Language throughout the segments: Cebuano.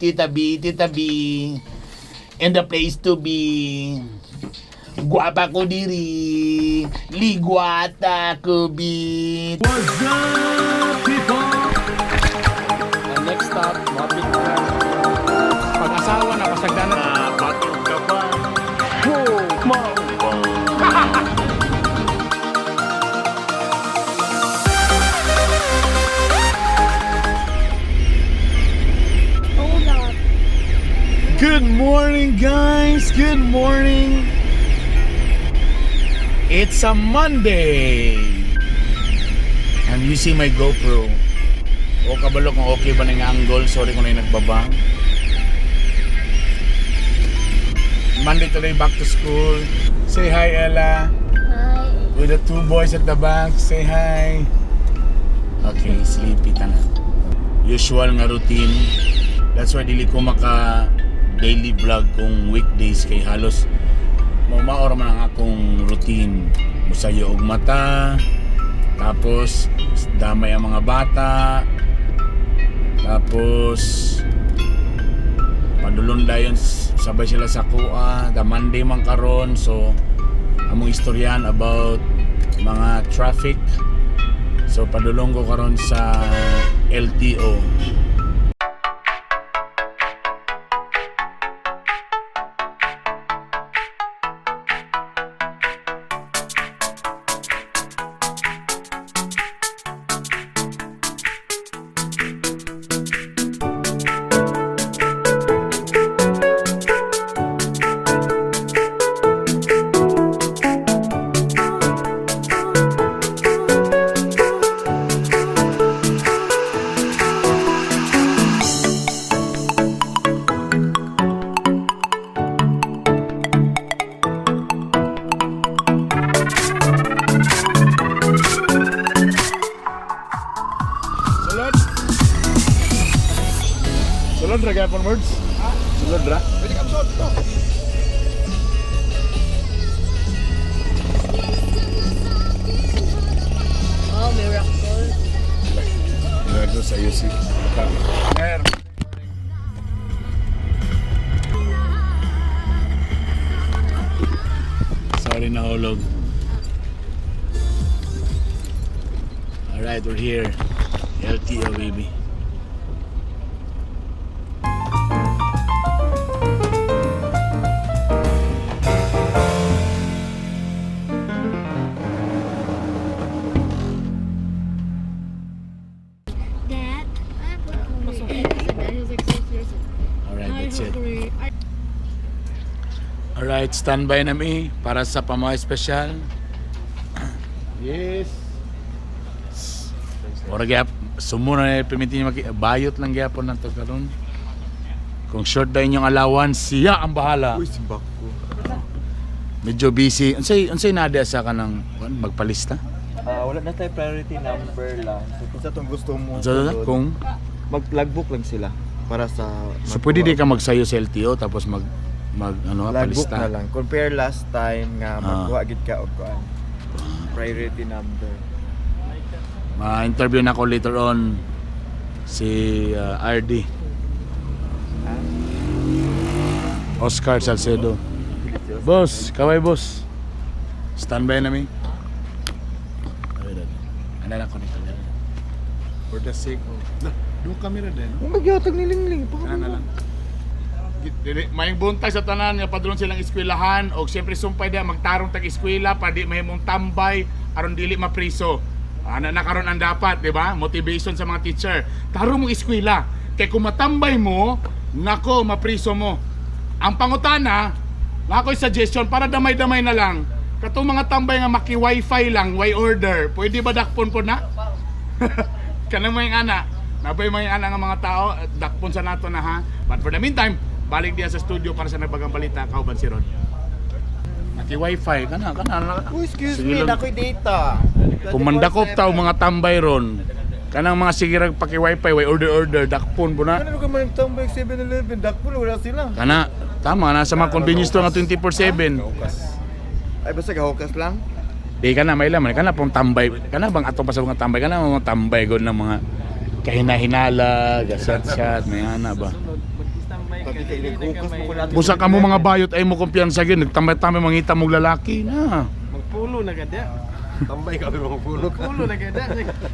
Tita B, Tita B. In the place to be. Guwapa ko diri. Ligwata ko bi. What's up, people? And next stop, Mapit na. Pag-asawa na, pasagdanan. Batog ka pa. Oh, Good morning, guys. Good morning. It's a Monday. I'm using my GoPro. O kabalo kung okay ba na yung angle. Sorry kung na yung nagbaba. Monday today, back to school. Say hi, Ella. Hi. With the two boys at the back. Say hi. Okay, sleepy tanan. Usual nga routine. That's why dili ko maka daily vlog kung weekdays kay halos maumaor man ang akong routine. Musayo og mata, tapos damay ang mga bata, tapos padulong dayon sabay sila sa kuha, the Monday man karon, so among istoryahan about mga traffic. So padulong ko karon sa LTO. Sulod. Sulod ra gyapon words. Sulod ra. Pwede ka to. Oh, miracle. Gago sa UC. Mer. Sorry nahulog. Alright, we're here. LTO baby. Dad, I'm hungry. Alright, that's it. Alright, standby na mi para sa pamahay special. Yes. Ora gyap sumo na permiti niyo bayot lang gyapon lang to karon. Kung short daw inyong allowance, siya ang bahala. Uy, simbak ko. Medyo busy. Unsay unsay nada sa kanang kuan, magpalista? Ah, wala na tayo priority number lang. So kung sa itong Gusto mo. Unsa na kung mag-logbook lang sila para sa so pwede di ka magsayo sa LTO tapos mag mag ano logbook palista. na lang. Compare last time nga Ah. magkuha gid ka og kuan. Priority number. Ma-interview na ako later on si RD. Oscar Salcedo. Boss, kaway boss. Standby na mi. Ano lang ko nito. For the sake of... Doon camera din. Oh, magyatag ni Lingling. Ano na lang. Dili, may buntag sa tanan nga padulong silang eskwelahan og siyempre sumpay diha magtarong tag eskwela para di mahimong tambay aron dili mapriso. Ana na karon ang dapat, di ba? Motivation sa mga teacher. Tarong mong eskwela kay kung matambay mo, nako mapriso mo. Ang pangutana, na ako'y suggestion para damay-damay na lang. Katong mga tambay nga maki wifi lang, way order. Pwede ba dakpon po na? Kanang may ana. Nabay may ana nga mga tao, dakpon sa nato na ha. But for the meantime, balik diya sa studio para sa nagbagang balita kauban si Rod. Maki wifi kana kana. Uy, excuse Sige me, lang. nakoy data. Kung mandakop tao mga tambay ron. Kanang mga sigirag paki wifi way order order dakpon po na. Ano ka man tambay 7-Eleven, dakpon wala sila. Kana tama na sa mga convenience store nga 24/7. Ay basta gahukas lang. Di ka na may laman kana pong tambay. Kana bang atong pa sa mga tambay kana mga tambay god ng mga kahina-hinala, gasat-sat, may ana ba. Busa ka mo mga bayot ay mo kumpiyansa gyud, nagtambay-tambay mangita mong lalaki na. Magpulo na gada. Tambay ka pero magpulo ka. Pulo na gada.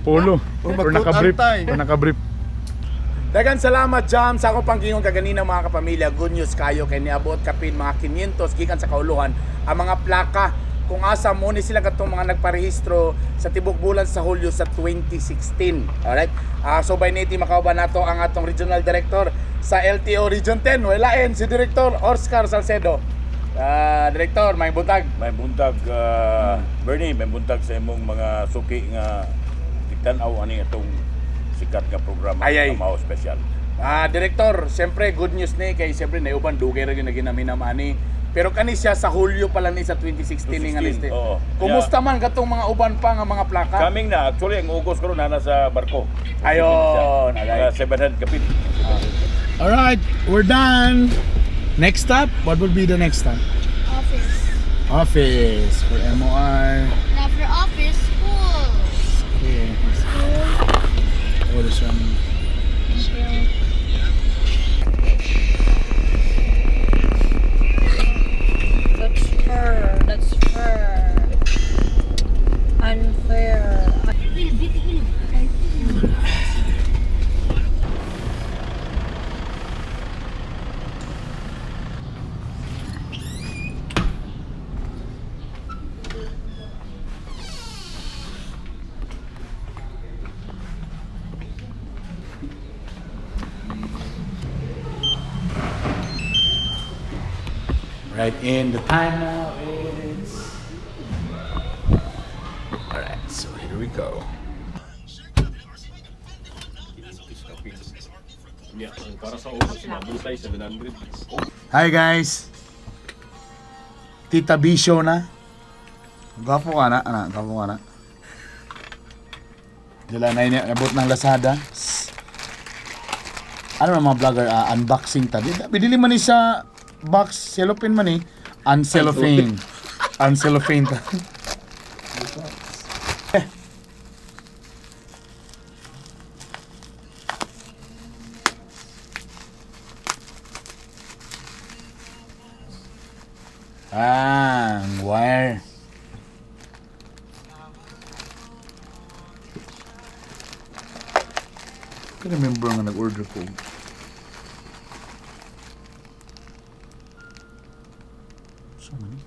Polo. Or Or nakabrief. magtutantay. Or nakabrief. Dagan salamat Jam sa akong panggingon kaganina, mga kapamilya. Good news kayo kay niabot kapin mga 500 gikan sa kauluhan ang mga plaka kung asa mo ni sila katong mga nagparehistro sa tibok bulan sa Hulyo sa 2016. Alright? So by niti makauban nato ang atong regional director sa LTO Region 10. Walain si Director Oscar Salcedo. Director, may butag. May buntag, Bernie, may buntag sa imong mga suki nga tigtan-aw ani itong sikat nga programa Ay, ay. nga Mao Special. Director, siyempre good news ni kay siyempre naiuban dugay ra gyud na ginaminam ani. Pero kani siya sa Hulyo pa lang ni sa 2016 ni nga 2016, liste. oo. Kumusta man katong mga uban pa nga mga plaka? Coming na, actually ang August karon na sa barko. Ayon, alay. Mga 700 kapit. All right, we're done. Next stop, what would be the next stop? Office. Office for MOR. And after office, school. Okay. School. Oh, this one. Thank you. That's fair. That's fair. Unfair. Right in the time now is. All right, so here we go. Para sa August, mabutay 700. Hi guys. Tita B show na. Gwapo ka na, anak. Gwapo ka na. Dala na yun, abot ng Lazada. Ano na mga vlogger, unboxing ta. Binili man ni sa box, cellophane man eh. Uncellophane. Uncellophane ta. Eh. Ah, ang wire. I remember nga nag-order ko. So many.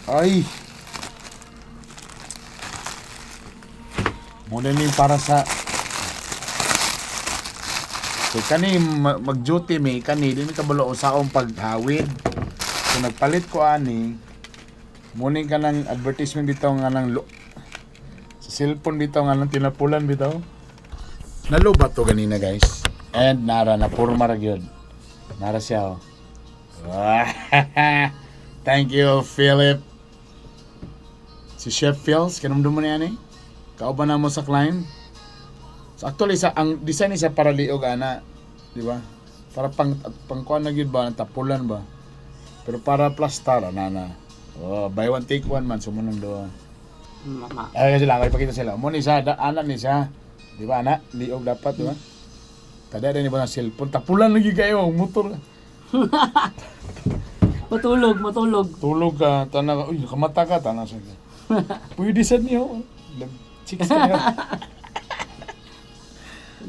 Ay! Muna ni para sa. Kay kani mag-duty mi kani di mi kabalo usaong paghawid. So nagpalit ko ani muning ka ng advertisement bitaw nga ng sa cellphone bitaw nga ng tinapulan bitaw. Nalobat to ganina, guys. And nara na porma ra gyud. Nara siya oh. Thank you, Philip. Si Chef Phils, kanumdum mo niya ni? Kauban na mo sa climb. So actually sa ang design ni sa para liog ana, di ba? Para pang pangkuan na gyud ba, tapulan ba? Pero para plastar ana na. Oh, buy one take one man sumunod doon. Ay kasi lang ipakita sila. Mo ni siya, ana ni siya. Di ba ana? Liog dapat, di ba? Kada ni ba ng cellphone tapulan lagi kayo ang motor. Matulog, matulog. Tulog ka, tana ka, uy, kamata ka, tana siya. Pwede sad niyo. Chicks kayo.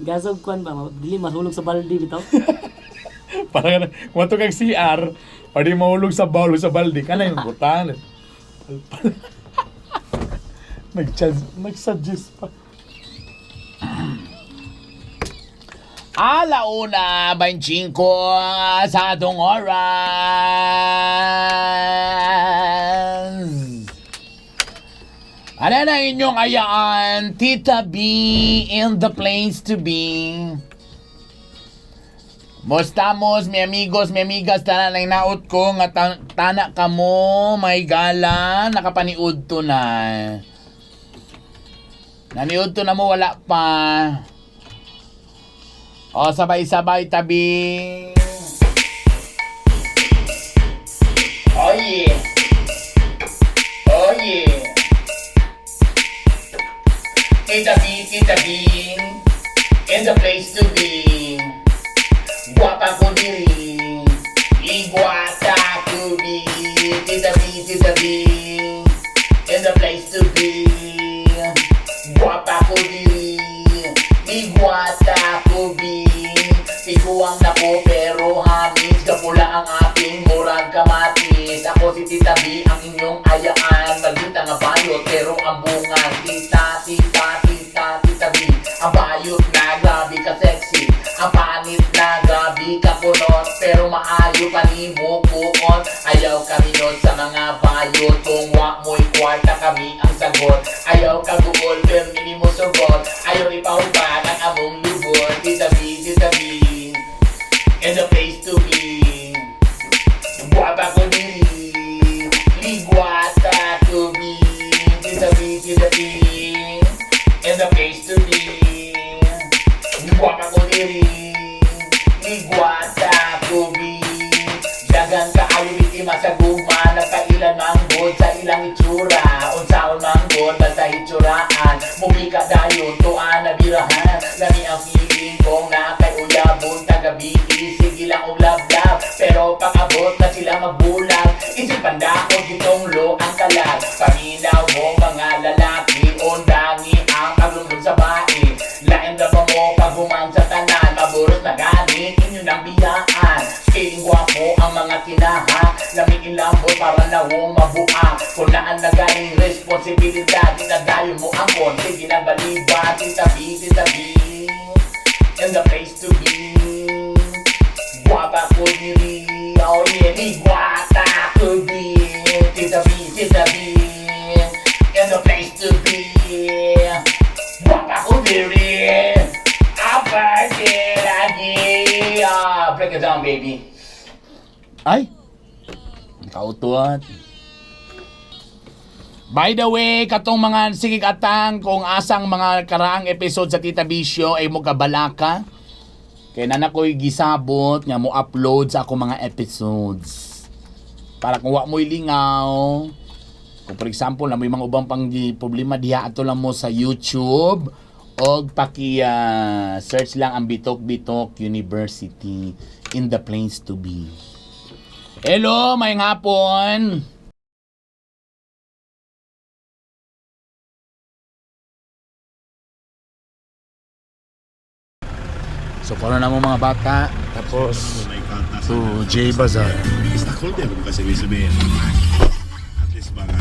Gasog kwan ba? Dili mahulog sa balde bitaw. Para ka na, kung ato kang CR, pwede mahulog sa bowl o sa balde, ka na yung butan. Nag-suggest pa. 1:25 sa atong oras. Ano na inyong ayaan, Tita B in the place to be. Mostamos, mi amigos, mi amigas, tanan ang naot ko nga tana kamo, may gala, nakapaniud to na. Naniud to na mo, wala pa. O, sabay-sabay, tabi. Oh, yeah. Tita B, in the place to be. Guwapa ko diri, Ligwata ko bi. Tita B, Tita B, in the place to be. Guwapa ko diri, Ligwata ko bi. Tiguang na ko pero hamis, Gapula ang ating murag kamatis. Ako si Tita B, ang inyong ayaan. Magita nga bayot pero ang bungan. Tita, tita, tita, Tita B. Ang bayot na grabe ka sexy. Ang panit na grabe ka kunot. Pero maayo pa nimo kuon. Ayaw kami nun sa mga bayot. Kung wa mo'y kwarta kami ang sagot. Ayaw ka guol pero minimo sugot. Ayaw ipahuban ang among lubot. Tita B, Tita B, in the place to be. Guwapa ko diri, ligwata ko bi. Tita B, Tita B, in the place to be. Guwapa ko diri, ligwata ko bi. Dagan kaayo biktima sa guma, nagpailan manggod sa ilang itsura. Unsaon manggod basta hitsuraan, mumika dayon tuan na birahan. Lami ang feeling kong na kay uyabon tagabi, sige lang og love. Pero pag-abot na sila magbulag, isipan dako gitonglo ang kalag. Paminaw mo mga lalaki, undangi ang paglundon sa bae. Lain na ba mo paghuman sa tanan, maburot na gani inyo nang biyaan. Feeling gwapo ang mga kinaha, lamig ilambot para nawong mabua. Kung naan na galing responsibilidad, dinadayo mo ang konti, ginabaliba. Tita B, Tita B, in the place to be. Guwapa ko diri, oh yeah, di guwata ko di. Tita B, Tita B, in the place to be. Guwapa ko diri, aparte lagi. Ah, break it down, baby. Ay, kautuan. By the way, katong mga sigig atang kung asang mga karaang episode sa Tita Bisyo ay mo kabalaka. Kay nana ko'y gisabot nga mo upload sa akong mga episodes. Para kung wa mo'y lingaw, kung for example, na may mga ubang pang problema diha ato lang mo sa YouTube og paki search lang ang Bitok Bitok University in the place to be. Hello, may hapon. So, kono na mo mga bata. Tapos, to J Bazaar. Stakeholder mo kasi sabihin. At least ba nga,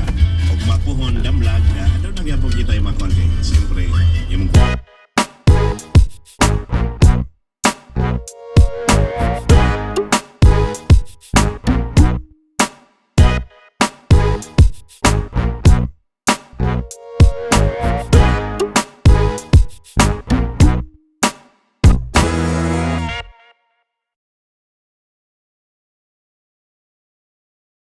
og mapuhon damlag na, ano nagyapon kita yung mga konti. Siyempre, yung